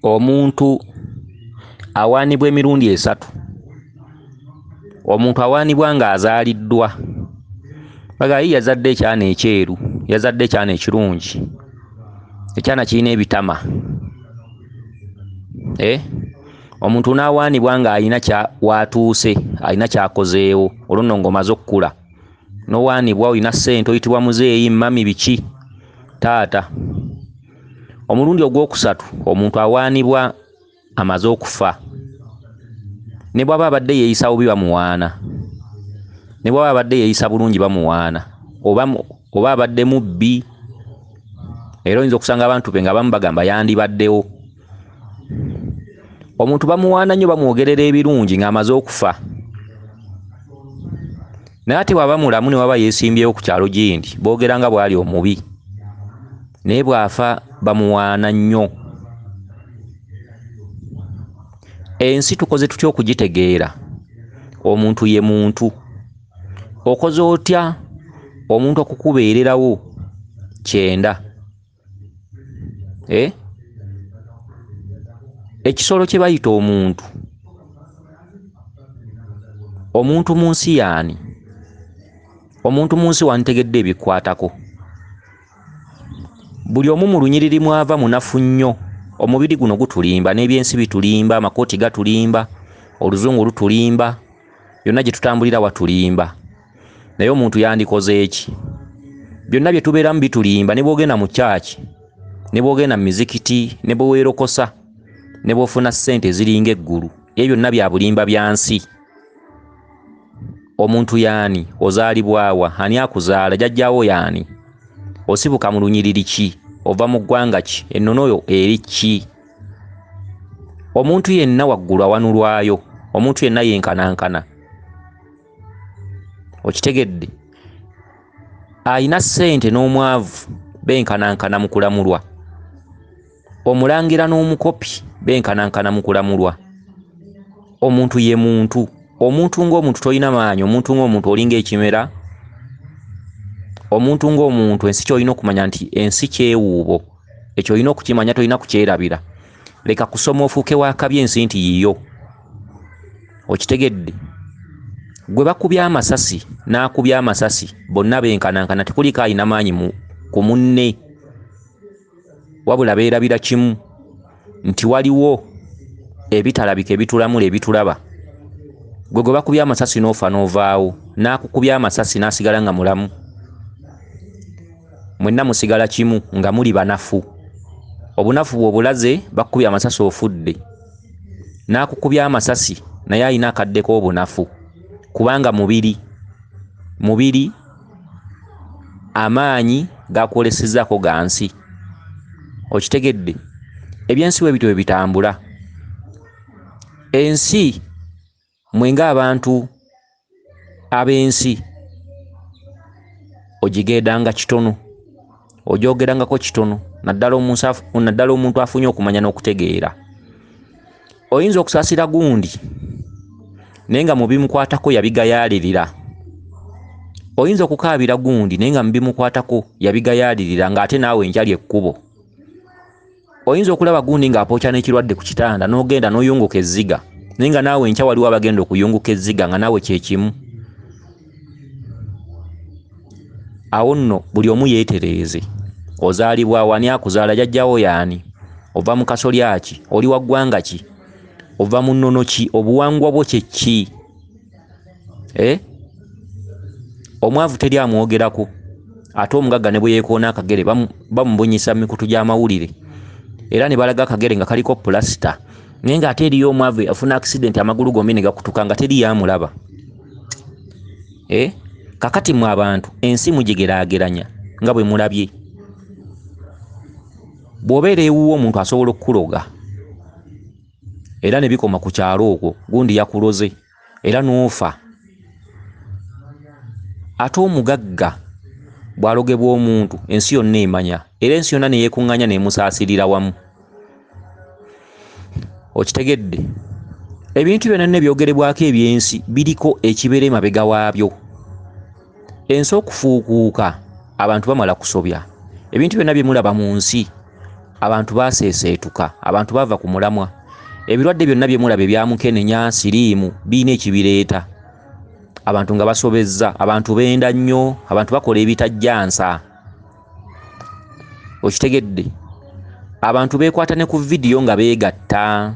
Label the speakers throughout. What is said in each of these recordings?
Speaker 1: Omuntu awaanibwa emirundi esatu. Omuntu awaanibwa ng'azaaliddwa. Bagamba ye yazadde ekyana ekyeru, yazadde ekyana ekirungi, ekyana kirina ebitama. Omuntu n'awaanibwa ng'alina w'atuuse, alina ky'akozeewo, olwo nno ng'omaze okkula. N'owaanibwa olina ssente, oyitibwa muzeeyi, mami, biki, taata. Omulundi ogwokusatu omuntu awaanibwa amaze okufa. Ne bw'aba abadde yeeyisa bubi bamuwaana. Ne bw'aba abadde yeeyisa bulungi bamuwaana. Oba abadde mubbi, era oyinza okusanga abantu be nga bamu bagamba yandibaddewo. Omuntu bamuwaana nnyo, bamwogerera ebirungi ng'amaze okufa. Naye ate bw'aba mulamu ne waba yeesimbyewo ku kyalo gindi, boogera nga bw'ali omubi. Naye bw'afa bamuwaana nnyo. Ensi tukoze tutya okugitegeera? Omuntu ye muntu. Okoze otya omuntu okukubeererawo kyenda? Ekisolo kye bayita omuntu. Omuntu mu nsi y'ani? Omuntu mu nsi wanditegedde ebikwatako. Buli omu mu lunyiriri mw'ava munafu nnyo. Omubiri guno gutulimba, n'ebyensi bitulimba, amakooti gatulimba, oluzungu lutulimba, yonna gye tutambulira watulimba. Naye omuntu yandikoze ki? Byonna bye tubeeramu bitulimba, ne bw'ogenda mu kyaki, ne bw'ogenda mu mizikiti, ne bwe weerokosa, ne bw'ofuna ssente eziringa eggulu, ebyo byonna bya bulimba bya nsi. Omuntu y'ani? Ozaalibwa wa? Ani akuzaala? Jjajjaawo y'ani? Osibuka mu lunyiriri ki? Ova mu ggwanga ki? Ennono yo eri ki? Omuntu yenna waggulu awanulwayo, omuntu yenna yenkanankana. Okitegedde? Alina ssente n'omwavu benkanankana mu kulamulwa. Omulangira n'omukopi benkanankana mu kulamulwa. Omuntu ye muntu. Omuntu ng'omuntu tolina maanyi, omuntu ng'omuntu olinga ekimera. Omuntu ng'omuntu ensi ky'olina okumanya nti ensi kyewuubo. Ekyo olina okukimanya, tolina kukyerabira. Leka kusoma ofuuke wakabi ensi nti yiyo. Okitegedde? Gwe bakubye amasasi n'akubye amasasi bonna benkanankana, tekuliko alina maanyi ku munne. Wabula beerabira kimu nti waliwo ebitalabika ebitulamula ebitulaba. Gwe gwe bakubye amasasi n'ofa n'ovaawo, n'akukubya amasasi n'asigala nga mulamu. Mwenna musigala kimu nga muli banafu. Obunafu bw'obulaze, bakukubye amasasi ofudde. N'akukubya amasasi naye alina akadde k'obunafu, kubanga mubiri amaanyi gakwolesezzaako ga nsi. Okitegedde? Ebyensi bwe bityo bwe bitambula. Ensi mwe ng'abantu ab'ensi ogigendanga kitono, ogyogerangako kitono, naddala omuntu afunye okumanya n'okutegeera. Oyinza okusaasira gundi naye nga mu bimukwatako yabigayaalirira. Oyinza okukaabira gundi naye nga mu bimukwatako yabigayaalirira ng'ate naawe enjali ekkubo. Oyinza okulaba gundi ng'apookya n'ekirwadde ku kitanda n'ogenda n'oyunguka ezziga, naye nga naawe enkya waliwo abagenda okuyunguka ezziga nga naawe kye kimu. Awo nno buli omu yeetereeze. Ozaalibwa wa? Ani akuzaala? Jjajjaawo y'ani? Ova mu kasolya ki? Oli wa ggwanga ki? Ova mu nnono ki? Obuwangwa bwo kye ki? Omwavu teri amwogerako, ate omugagga ne bwe yeekoona akagere bamubunyisa mu mikutu gy'amawulire, era ne balaga akagere nga kaliko pulasita, naye ng'ate eriyo omwavu afuna accident amagulu gombi ne gakutuka nga teri yamulaba. Kakati mmwe abantu ensi mugigeraageranya nga bwe mulabye. Bw'obeera ewuwo omuntu asobola okukuloga, era ne bikoma ku kyalo okwo, gundi yakuloze era n'ofa. Ate omugagga bw'alogebwa omuntu ensi yonna emanya, era ensi yonna ne yeekuŋŋaanya n'emusaasirira wamu. Okitegedde? Ebintu byonna ne byogerebwako ebyensi biriko ekibeera emabega waabyo. Ensi okufuukuuka abantu bamala kusobya. Ebintu byonna bye mulaba mu nsi, Abantu baseeseetuka, abantu bava ku mulamwa. Ebirwadde byonna bye mulaba ebya mukenenya, siriimu, birina ekibireeta. Abantu nga basobezza, abantu benda nnyo, abantu bakola ebitajjansa. Okitegedde? Abantu beekwata ne ku vidiyo nga beegatta,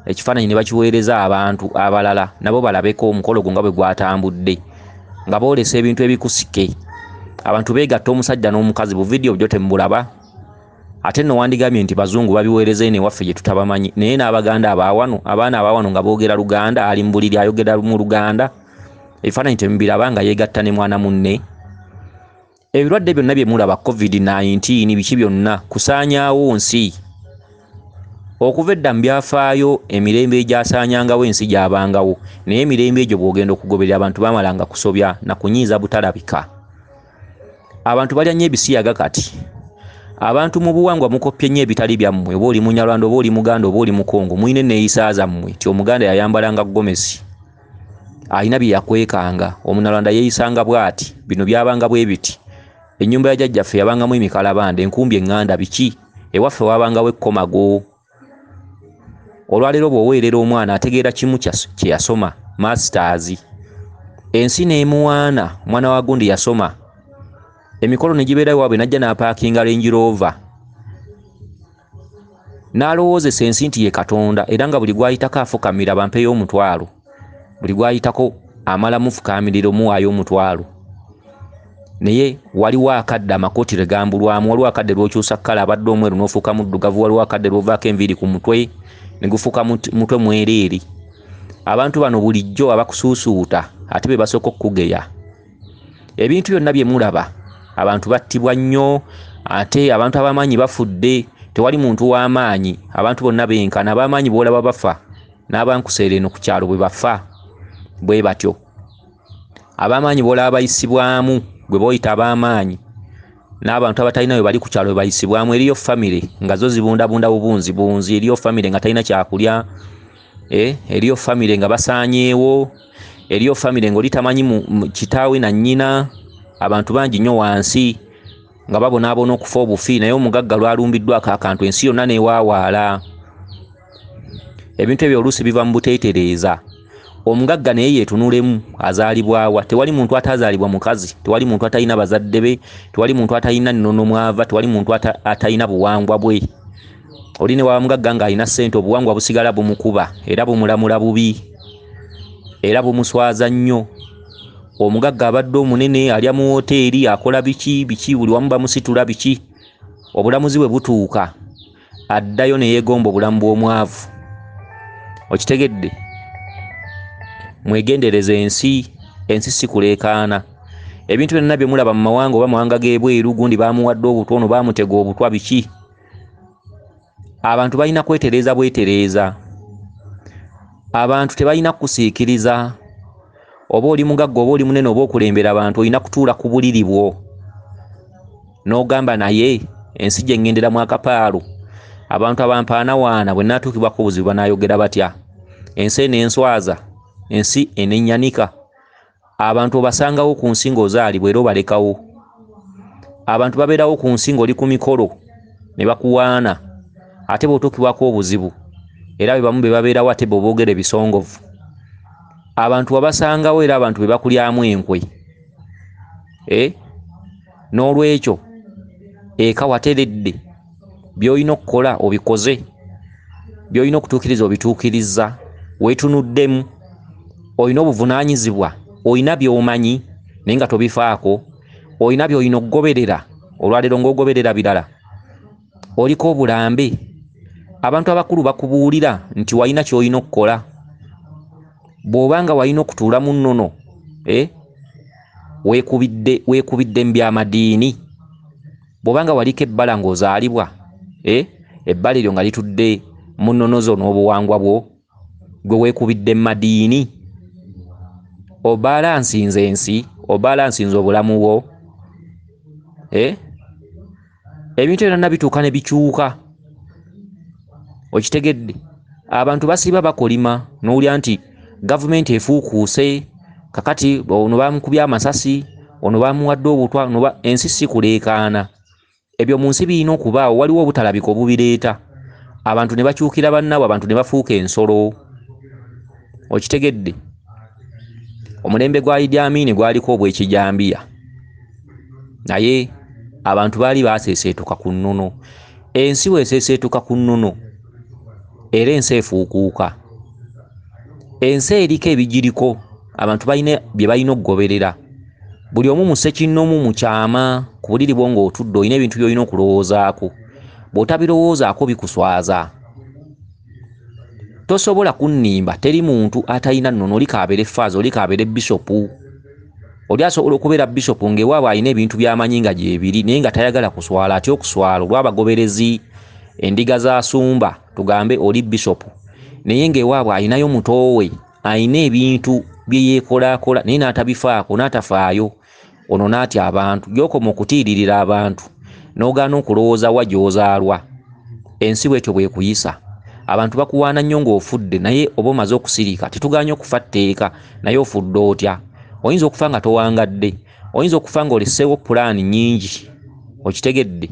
Speaker 1: ekifaananyi ne bakiweereza abantu abalala nabo balabeko omukolo gwo nga bwe gwatambudde, nga boolesa ebintu ebikusike. Abantu beegatta omusajja n'omukazi, bu vidiyo byo temubulaba. Ate nno wandigambye nti bazungu babiweereza eno ewaffe gye tutabamanyi, naye n'Abaganda abaawano, abaana abaawano nga boogera Luganda, ali mu buliri ayogera mu Luganda, ebifaananyi temubiraba nga yeegatta ne mwana munne. Ebirwadde byonna bye mulaba, COVID-19 biki byonna, kusaanyaawo nsi. Okuva edda mu byafaayo emirembe egyasaanyangawo ensi gy'abangawo, naye emirembe egyo bw'ogenda okugoberera abantu baamalanga kusobya na kunyiiza butalabika. Abantu balya nnyo ebisiyaga kati. Abantu mu buwangwa mukoppye nnyo ebitali byammwe, oba oli Munyarwanda, oba oli Muganda, oba oli Mukongo, mulina enneeyisa zammwe nti Omuganda yayambalanga gomesi, alina bye yakwekanga, Omunyarwanda yeeyisanga bw'ati, bino byabanga bwe biti. Ennyumba ya jjajjaffe yabangamu emikalabanda, enkumbi eŋŋanda, biki, ewaffe wabangawo ekkomago. Olwaleero bw'oweerera omwana ategeera kimu kye yasoma, masters. Ensi n'emuwaana, omwana wa gundi yasoma. Emikolo ne gibeera ewaabwe n'ajja n'apaakinga Range Rover. N'alowoozesa ensi nti ye Katonda, era nga buli gw'ayitako afukamira bampeeyo omutwalo. Buli gw'ayitako amala mufukaamirira omuwaayo omutwalo. Naye waliwo akadde amakooti lwe gambulwamu, waliwo akadde lw'okyusa kkala abadde omweru n'ofuuka muddugavu, waliwo akadde lw'ovaako enviiri ku mutwe ne gufuuka mutwe mwereere. Abantu bano bulijjo abakusuusuuta ate be basooka okukugeya. Ebintu byonna bye mulaba, abantu battibwa nnyo, ate abantu ab'amaanyi bafudde, tewali muntu w'amaanyi, abantu bonna benkana, ab'amaanyi b'olaba bafa, n'abankuseera eno ku kyalo bwe bafa bwe batyo. Ab'amaanyi b'olaba bayisibwamu, gwe b'oyita ab'amaanyi, n'abantu abatalina we bali ku kyalo bwe bayisibwamu. Eriyo famire nga zo zibundabunda bubunzibunzi, eriyo famire nga talina kyakulya, eriyo famire nga basaanyeewo, eriyo famire ng'oli tamanyi kitaawe na nnyina. Abantu bangi nnyo wansi nga babonaabona okufa obufi, naye omugagga lwalumbiddwako akantu ensi yonna n'ewaawaala. Ebintu ebyo oluusi biva mu buteetereeza. Omugagga naye yeetunulemu, azaalibwawa. Tewali muntu atazaalibwa mukazi, tewali muntu atalina bazadde be, tewali muntu atalina nnono mwava, tewali muntu atalina buwangwa bwe. Oli ne waba mugagga ng'alina ssente, obuwangwa busigala bumukuba era bumulamula bubi, era bumuswaza nnyo. Omugagga abadde omunene, alya mu woteeri, akola biki biki, buli wamu bamusitula biki. Obulamuzi bwe butuuka addayo ne yeegomba obulamu bw'omwavu. Okitegedde? Mwegendereze ensi, ensi si kuleekaana. Ebintu byonna bye mulaba mu mawanga oba mawanga g'ebweru, gundi baamuwadde obutwa, ono baamutega obutwa, biki. Abantu balina kwetereeza bwetereeza. Abantu tebalina kukusiikiriza. Oba oli mugagga oba oli munene oba okulembera abantu, olina kutuula ku buliri bwo n'ogamba naye ensi gye ŋŋenderamu akapaalo, abantu abampaanawaana bwe nnaatuukibwako obuzibu banaayogera batya? Ensi eno enswaza, ensi enennyanika. Abantu obasangawo ku nsi ng'ozaalibwa era obalekawo. Abantu babeerawo ku nsi ng'oli ku mikolo ne bakuwaana, ate bw'otuukibwako obuzibu era be bamu be babeerawo ate bo boogera ebisongovu. Abantu wabasangawo era abantu be bakulyamu enkwe. N'olwekyo eka wateredde, by'olina okukola obikoze, by'olina okutuukiriza obituukirizza, weetunuddemu, olina obuvunaanyizibwa, olina by'omanyi naye nga tobifaako, olina by'olina okugoberera, olwaleero ng'ogoberera birala, oliko obulambe. Abantu abakulu bakubuulira nti walina ky'olina okukola. Bw'oba nga walina okutuula mu nnono, weekubidde mu by'amadiini. Bw'oba nga waliko ebbala ng'ozaalibwa, ebbala eryo nga litudde mu nnono zo n'obuwangwa bwo, gwe weekubidde mu madiini. Obalansinze ensi, obalansinze obulamu bwo. Ebintu byonna bituuka ne bikyuka. Okitegedde? Abantu basiiba bakolima n'owulira nti gavumenti efuukuuse, kakati ono bamukubye amasasi, ono bamuwadde obutwa, ensi si kuleekaana. Ebyo mu nsi birina okubaawo, waliwo obutalabika obubireeta. Abantu ne bakyukira bannaabwe, abantu ne bafuuka ensolo. Okitegedde? Omulembe gwa Idi Amin gwaliko obw'ekijambiya, naye abantu baali baaseeseetuka ku nnono. Ensi bw'eseeseetuka ku nnono, era ensi efuukuuka. Ensi eriko ebigiriko, abantu balina bye balina okugoberera. Buli omu mu ssekinnoomu mu kyama ku buliri bwo ng'otudde olina ebintu by'olina okulowoozaako. Bw'otabirowoozaako bikuswaza. Tosobola kunnimba, teri muntu atalina nnono, oli k'abeere ffaaza, oli k'abeere bisopu. Oli asobola okubeera bisopu ng'ewaabwe alina ebintu by'amanyi nga gyebiri naye nga tayagala kuswala, atya okuswala olw'abagoberezi, endiga z'asumba, tugambe oli bisopu naye ng'ewaabwe alinayo muto we alina ebintu bye yeekolaakola naye n'atabifaako n'atafaayo, ono n'atya abantu. Gy'okoma okutiiririra abantu n'ogaana okulowooza wa gy'ozaalwa, ensi bw'etyo bw'ekuyisa. Abantu bakuwaana nnyo ng'ofudde naye oba omaze okusirika. Tetugaanye okufa tteeka, naye ofudde otya? Oyinza okufa nga towangadde, oyinza okufa ng'oleseewo pulaani nnyingi, okitegedde?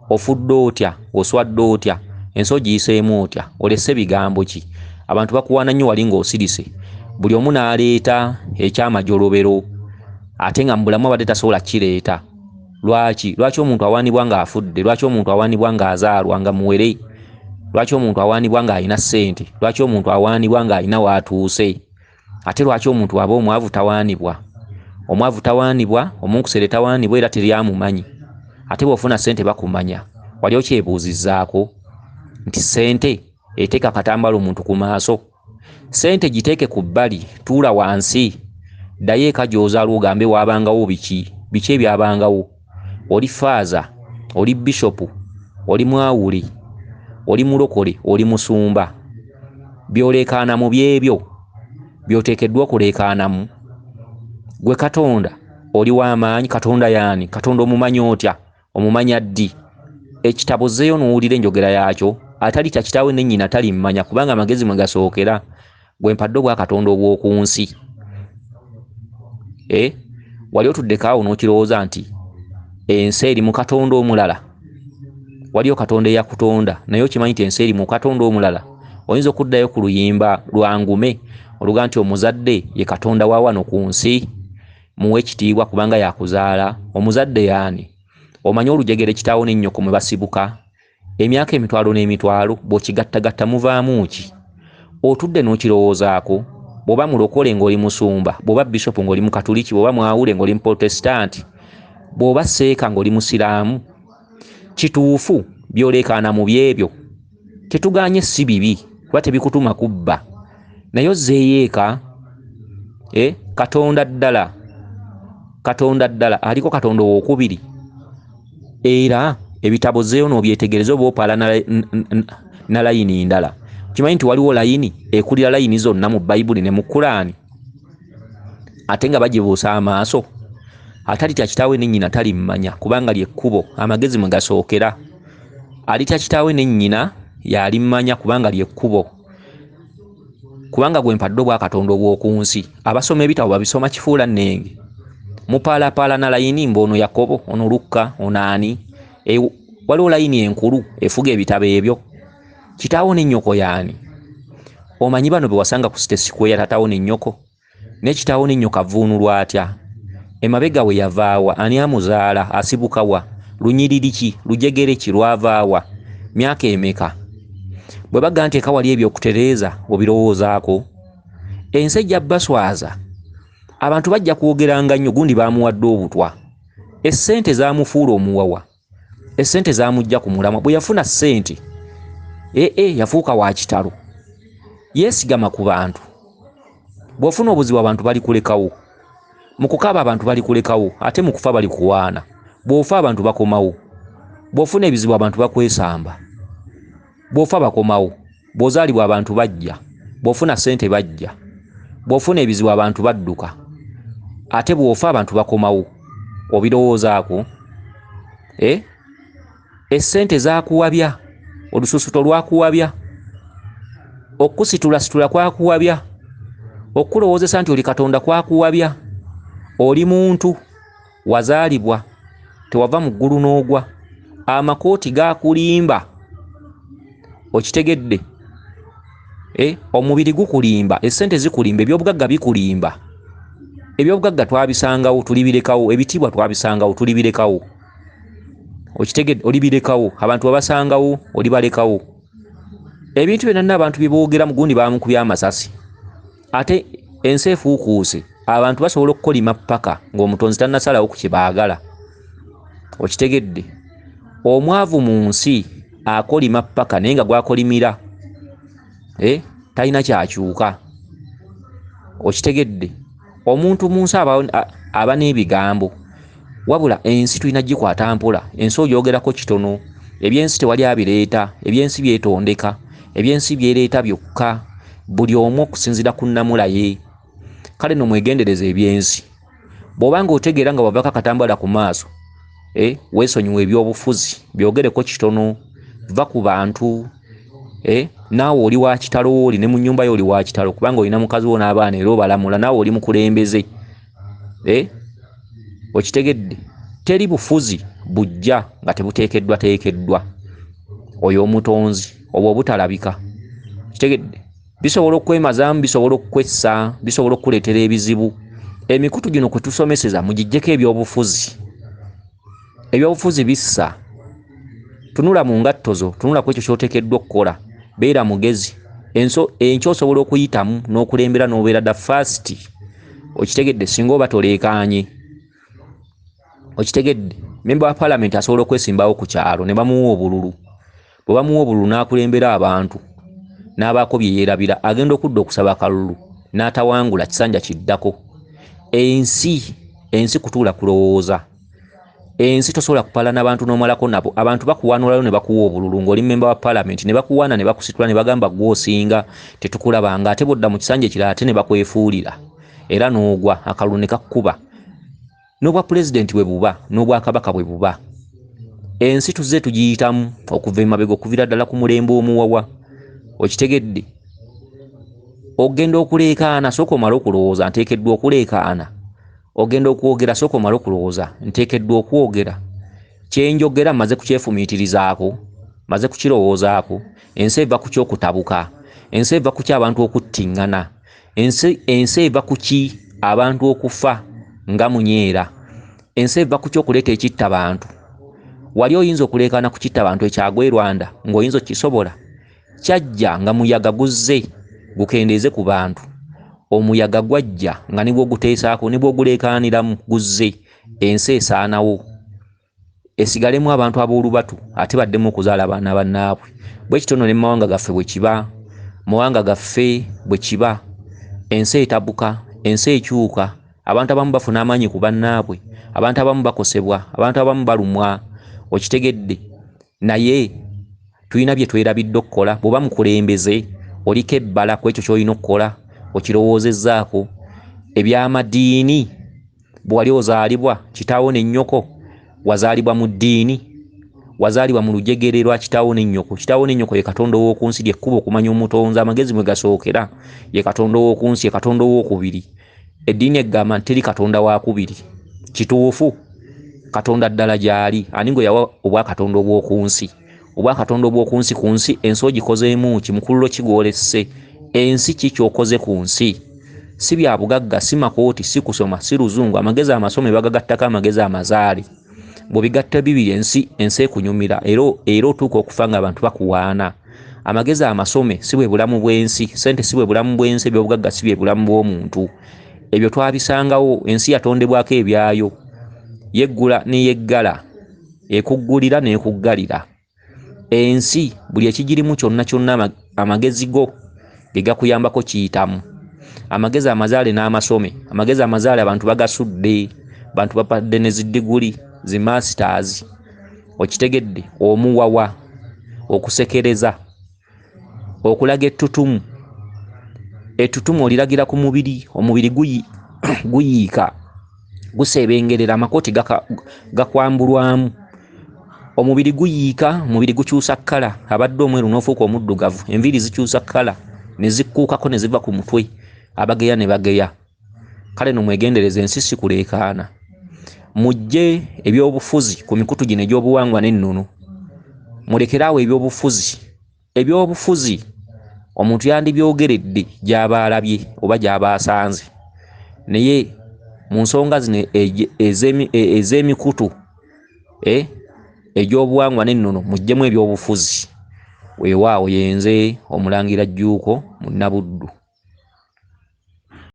Speaker 1: Ofudde otya? Oswadde otya? Ensi ogiyiseemu otya? Olese bigambo ki? Abantu bakuwaana nnyo wali ng'osirise, buli omu n'aleeta ekyamajolobero ate nga mu bulamu abadde tasobola kukireeta. Lwaki? Lwaki omuntu awaanibwa ng'afudde? Lwaki omuntu awaanibwa ng'azaalwa nga muwere? Lwaki omuntu awaanibwa ng'alina ssente? Lwaki omuntu awaanibwa ng'alina w'atuuse? Ate lwaki omuntu aba omwavu tawaanibwa? Omwavu tawaanibwa, omunkusere tawaanibwa era teri amumanyi. Ate bw'ofuna ssente bakumanya. Wali okyebuuzizzaako nti ssente eteeka akatambala omuntu ku maaso? Ssente giteeke ku bbali, tuula wansi, ddayo eka gy'ozaalwa ogambe waabangawo biki? Biki ebyabangawo? Oli ffaaza, oli bisopu, oli mwawule, oli mulokole, oli musumba. By'oleekaanamu byebyo by'oteekeddwa okuleekaanamu. Gwe Katonda oli w'amaanyi, Katonda y'ani? Katonda omumanyi otya? Omumanya ddi? Ekitabo ozzeeyo n'owulira enjogera yaakyo. Atalitya kitaawe ne nnyina talimmanya, kubanga amagezi mwe gasookera. Gwe mpadde obwakatonda obw'oku nsi. Wali otuddeko awo n'okirowooza nti ensi eri mu Katonda omulala? Waliyo Katonda eyakutonda, naye okimanyi nti ensi eri mu Katonda omulala? Oyinza okuddayo ku luyimba lwa Ngume oluga nti omuzadde ye Katonda wa wano ku nsi, muwe ekitiibwa kubanga yakuzaala. Omuzadde y'ani? Omanyi olujegere kitaawo ne nnyoko mwe basibuka? Emyaka emitwalo n'emitwalo bw'okigattagatta muvaamu ki? Otudde n'okirowoozaako? Bw'oba mulokole ng'oli musumba, bw'oba bisopu ng'oli mukatuliki, bw'oba mwawule ng'oli muprotesitanti, bw'oba seeka ng'oli musiraamu, kituufu by'oleekaana mu byebyo. Tetugaanye si bibi kuba tebikutuma kubba, naye ozzeeyo eka. Katonda ddala, Katonda ddala aliko Katonda owookubiri. Era ebitabo ozzeeyo n'obyetegereza oba opaala na layini ndala. Kimanyi nti waliwo layini ekulira layini zonna mu Bayibuli ne mu Kulaani, ate nga bagibuusa amaaso. Atalitya kitaawe ne nnyina talimmanya, kubanga ly'ekkubo amagezi mwe gasookera. Alitya kitaawe ne nnyina y'alimmanya, kubanga ly'ekkubo. Kubanga gwe mpadde obwakatonda obw'oku nsi. Abasoma ebitabo babisoma kifuula nnenge. Mupaalapaala na layini mbu ono Yakobo, ono Lukka, ono ani. Waliwo layini enkulu efuga ebitabo ebyo. Kitaawo ne nnyoko y'ani? Omanyi bano be wasanga ku City Square, taataawo ne nnyoko? Ne kitaawo ne nnyoko avvuunulwa atya? Emabega we yavaawa? Ani amuzaala? Asibuka wa? Lunyiriri ki? Lujegere ki? Lwavaawa? Myaka emeka? Bwe bagamba nti eka wali ebyokutereeza, obirowoozaako? Ensi ejja baswaza. Abantu bajja kwogeranga nnyo, gundi baamuwadde obutwa. Essente zaamufuula omuwawa. Essente zaamujja ku mulamwa. Bwe yafuna ssente, yafuuka wa kitalo. Yeesigama ku bantu. Bw'ofuna obuzibu abantu balikulekawo. Mu kukaaba abantu balikulekawo, ate mu kufa balikuwaana. Bw'ofa abantu bakomawo. Bw'ofuna ebizibu abantu bakwesamba. Bw'ofa bakomawo. Bw'ozaalibwa abantu bajja. Bw'ofuna ssente bajja. Bw'ofuna ebizibu abantu badduka. Ate bw'ofa abantu bakomawo. Obirowoozaako? Essente zaakuwabya, olususuto lwakuwabya, okusitulasitula kwakuwabya, okulowoozesa nti oli Katonda kwakuwabya. Oli muntu, wazaalibwa, Tewava mu ggulu n'ogwa. Amakooti gakulimba. Okitegedde? Omubiri gukulimba, essente zikulimba, ebyobugagga bikulimba. Ebyobugagga twabisangawo tulibirekawo, ebitiibwa twabisangawo tulibirekawo. Okitegedde? Olibirekawo. Abantu babasangawo olibalekawo. Ebintu byonna abantu bye boogera mugundi bamukubya amasasi. Ate ensi efuukuuse, abantu basobola okukolima ppaka ng'omutonzi tannasalawo ku kye baagala. Okitegedde? Omwavu mu nsi akolima ppaka naye nga gwakolimira talina kyakyuka. Okitegedde? Omuntu mu nsi aba n'ebigambo, wabula ensi tulina gikwata mpola. Ensi ogyogerako kitono, ebyensi tewali abireeta, ebyensi byetondeka, ebyensi byereeta byokka, buli omu okusinziira ku nnamula ye. Kale nno mwegendereze ebyensi. Bw'oba ng'otegeera nga wavako akatambala ku maaso, weesonyiwe ebyobufuzi, byogereko kitono, va ku bantu. Naawe oli wa kitalo, wooli ne mu nnyumba yo oli wa kitalo, kubanga olina mukazi wo n'abaana era obalamula, naawe oli mukulembeze. Okitegedde? Teri bufuzi bujja nga tebuteekeddwateekeddwa oyo omutonzi obwo obutalabika. Okitegedde? Bisobola okwemazaamu, bisobola okukwessa, bisobola okukuleetera ebizibu. Emikutu gino kwe tusomeseza mugiggyeko ebyobufuzi. Ebyobufuzi bissa. Tunula mu ngatto zo, tunula ku ekyo ky'oteekeddwa okukola, beera mugezi. Enkya osobola okuyitamu n'okulembera n'obeera the first. Okitegedde? Singa oba toleekaanye. Okitegedde? Memba wa paalamenti asobola okwesimbawo ku kyalo ne bamuwa obululu. Bwe bamuwa obululu n'akulembera abantu, n'abaako bye yeerabira, agenda okudda okusaba akalulu n'atawangula kisanja kiddako. Ensi kutuula kulowooza. Ensi tosobola kupalana bantu n'omalako nabo. Abantu bakuwaanulayo ne bakuwa obululu ng'oli mmemba wa paalamenti, ne bakuwaana ne bakusitula ne bagamba gw'osinga tetukulabanga, ate bw'odda mu kisanja ekirala ate ne bakwefuulira era n'ogwa, akalulu ne kakkuba. N'obwa pulezidenti bwe buba, n'obwakabaka bwe buba. Ensi tuzze tugiyitamu okuva emabega, okuviira ddala ku mulembe omuwawa. Okitegedde? Ogenda okuleekaana, sooka omale okulowooza, nteekeddwa okuleekaana. Ogenda okwogera, sooka omale okulowooza, nteekeddwa okwogera. Kye njogera mmaze kukyefumiitirizaako, mmaze kukirowoozaako. Ensi eva ku ky'okutabuka, ensi eva ku ky'abantu okuttiŋŋana, ensi eva ku ki abantu okufa nga munyeera, ensi eva ku ky'okuleeta ekittabantu. Wali oyinza okuleekaana ku kittabantu ekyagwa e Rwanda ng'oyinza okukisobola? Kyajja nga muyaga guzze gukendeeze ku bantu. Omuyaga gwajja nga ne bw'oguteesaako ne bw'oguleekaaniramu guzze, ensi esaanawo. Esigalemu abantu ab'olubatu ate baddemu okuzaala abaana bannaabwe. Bwe kityo nno ne mu mawanga gaffe bwe kiba, mu mawanga gaffe bwe kiba. Ensi etabuka, ensi ekyuka, abantu abamu bafuna amaanyi ku bannaabwe, abantu abamu bakosebwa, abantu abamu balumwa. Okitegedde? Naye tulina bye twerabidde okukola. Bw'oba mukulembeze oliko ebbala ku ekyo ky'olina okukola, okirowoozezzaako. Ebyamadiini, bwe wali ozaalibwa kitaawo ne nnyoko, wazaalibwa mu ddiini, wazaalibwa mu lujegere lwa kitaawo ne nnyoko. Kitaawo ne nnyoko ye Katonda ow'oku nsi, ly'ekkubo okumanya omutonzi, amagezi mwe gasookera. Ye Katonda ow'oku nsi, ye Katonda ow'okubiri. Eddiini egamba nti teri Katonda wakubiri. Kituufu, Katonda ddala gy'ali. Ani gwe yawa obwakatonda obw'oku nsi? Obwakatonda obw'oku nsi, ku nsi ensi ogikozeemu ki? Mukululo ki gw'olesse? Ensi ki ky'okoze ku nsi? Si bya bugagga, si makooti, si kusoma, si luzungu. Amagezi amasome bagagattako amagezi amazaale. Bw'obigatta bibiri ensi ekunyumira, era otuuka okufa ng'abantu bakuwaana. Amagezi amasome si bwe bulamu bw'ensi, ssente si bwe bulamu bw'ensi, ebyobugagga si bye bulamu bw'omuntu. Ebyo twabisangawo, ensi yatondebwako ebyayo. Yeggula ne yeggala, ekuggulira n'ekuggalira. Ensi buli ekigirimu kyonna kyonna amagezi go ge gakuyambako kiyitamu. Amagezi amazaale n'amasome, amagezi amazaale abantu bagasudde, abantu bapadde ne ziddiguli, zi masters. Okitegedde? Omuwawa, okusekereza, okulaga ettutumu. Ettutumu oliragira ku mubiri, omubiri guyiika, guseebengerera, amakooti gakwambulwamu. Omubiri guyiika, omubiri gukyusa kkala, abadde omweru n'ofuuka omuddugavu, enviiri zikyusa kkala ne zikkuukako ne ziva ku mutwe, abageya ne bageya. Kale nno mwegendereze, ensi si kuleekaana. Mujje ebyobufuzi ku mikutu gino egy'obuwangwa n'ennono, mulekeraawo ebyobufuzi. Ebyobufuzi omuntu yandibyogeredde gy'aba alabye oba gy'aba asanze, naye mu nsonga zino ez'emikutu egy'obuwangwa n'ennono muggyemu ebyobufuzi. Weewaawo yenze Omulangira Jjuuko Munnabuddu.